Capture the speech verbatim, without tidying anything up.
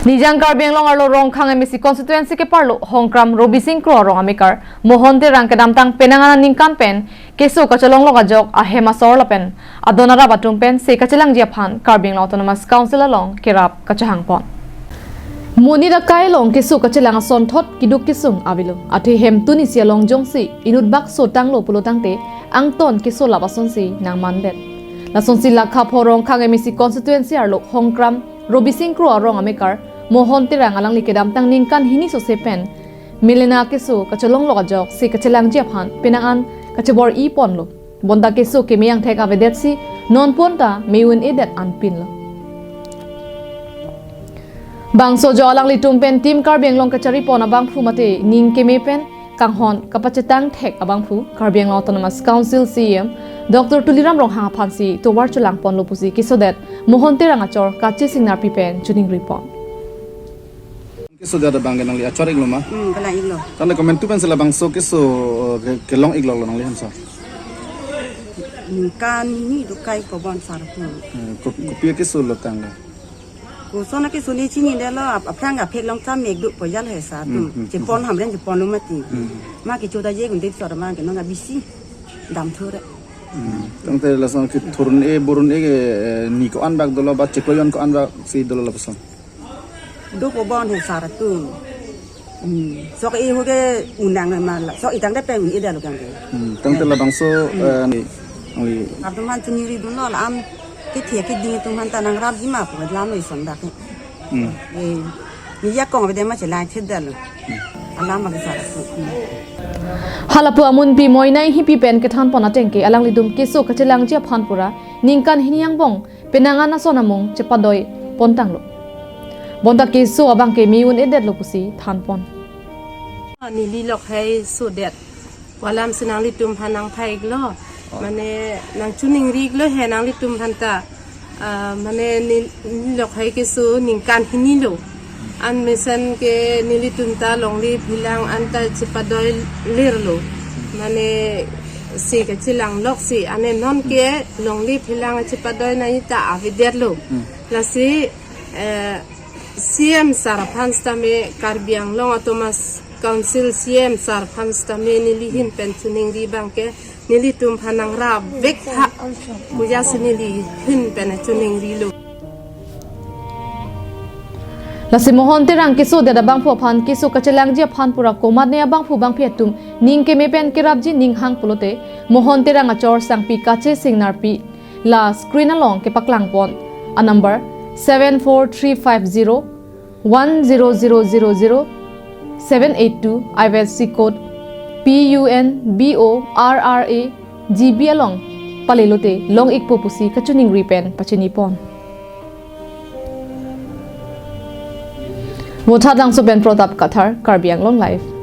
Nijang Karbi Anglong arlo Rongkhang M A C constituency keparlo Hongkram Robising Kro arong amekar Mohon Terang kedamtang penang an aningkan pen keso kachelonglok ajok ahem asor lapen adon arap atum pen se kachelangji aphan Karbi Anglong Autonomous Council along kerap kachehangpon. Monit akai along keso kachelang asonthot keduk kesung avelo. Athe hemtun isi along jongsi inut bak so tanglo pulo tangte angton keso lap asonsi nangmandet. Lasonsi lakha pho Rongkhang M A C constituency arlo Hongkram Robising Kro arong amekar Mohon Terang alangli kedamtang ningkan hini sose pen melena keso kachelonglok ajok se kachelangji aphan penang an kachebor-iponlo. Bonta keso keme angthek avedetsi non ponta me-un-edet anpinlo. Bangso jo alanglitum pen Team Karbi Anglong kacharipon abangphu mate ning keme pen kanghon kapachetang thek abangphu Karbi Anglong Autonomous Council C E M Doctor Tuliram Ronghang aphansi tovar chelangponlo pusi kesodet Mohon Terang achor Kache Singnarpi pen chiningripon. Keso jada abang ke nangli achor-iklo ma? Hmm, kalang-iklo. Tangte komantu pensi labangso keso, eh, ke, kelong-ikloklo nangli hansa? Ningkan hini do kai ko bon sar atum. Eh, ko, kopi keso lo tangte? Koson akeso ne chinidetlo, ap-, aphrang aphek long ta mek do po jal he sar atum. Hmm, hmm. Chepon hamren cheponlo mati. Hmm. Ma kecho ta je gunde sor ma ke nong abisi damthure. Hmm. Tangte lason kethur un-e bor un-e ke, eh, ni ko-an bak dolo ba chiklo jon ko-an baksi dolo lapuson? Do ko bon he sar atum. Hmm. Sok e ho ke unang ma la. Sok e tangte pen un-edetlo kang ke. Hmm. Tangte labangso, eh, ni, nangli. Atum aphan chiningri dunlo la am kethe keding atum aphan ta nangrapji ma pu lam lo ison dak ke. Hmm. Eh, ni ya kong bede ma chelai thedetlo. Hmm. Alam ma ke sar atum. Hmm. Halapu amunpi Moinai Hipi pen kethanpon ateng ke alanglitum keso kachelangji aphan pura ningkan hini angbong penang an ason amung chepadoi pontanglo. Bonta keso abang ke me-un-edetlo pusi thanpon. Neli lokhai sodet. Walam si nanglitum aphan nangphai-iklo. Oh. Mane nangchiningri-iklo he nanglitum aphan ta. Ah, mane neli, neli lokhai keso ningkan hini lo. An mesen ke nelitum ta longle philang anta chepadoi lerlo. Mane se kachelonglok si ane non ke longle philang chepadoi nangji ta avedetlo. Hmm. Lasi, eh, C E M sar aphan sitame Karbi Anglong Autonomous Council C E M sar aphan sitame neli ahin pen chiningri abang ke nelitum aphan nangrap vek tha puja si neli ahin pen chiningrilo. Lasi Mohon Terang kesodet abangphu aphan keso kachelangji aphan pura komatne abangphu bangphi atum ning keme pen kerapji ning hang pulote Mohon Terang achor sangpi Kache Singnarpi la screen along kepaklangpon a number seven four three five zero one zero zero zero zero seven eight two I F S C code P U N B O R R A G B along palelote long-ikpo pusi kachiningri pen pachinipon. Vothatlangso pen Pratap Kathar, Karbi Anglong Live.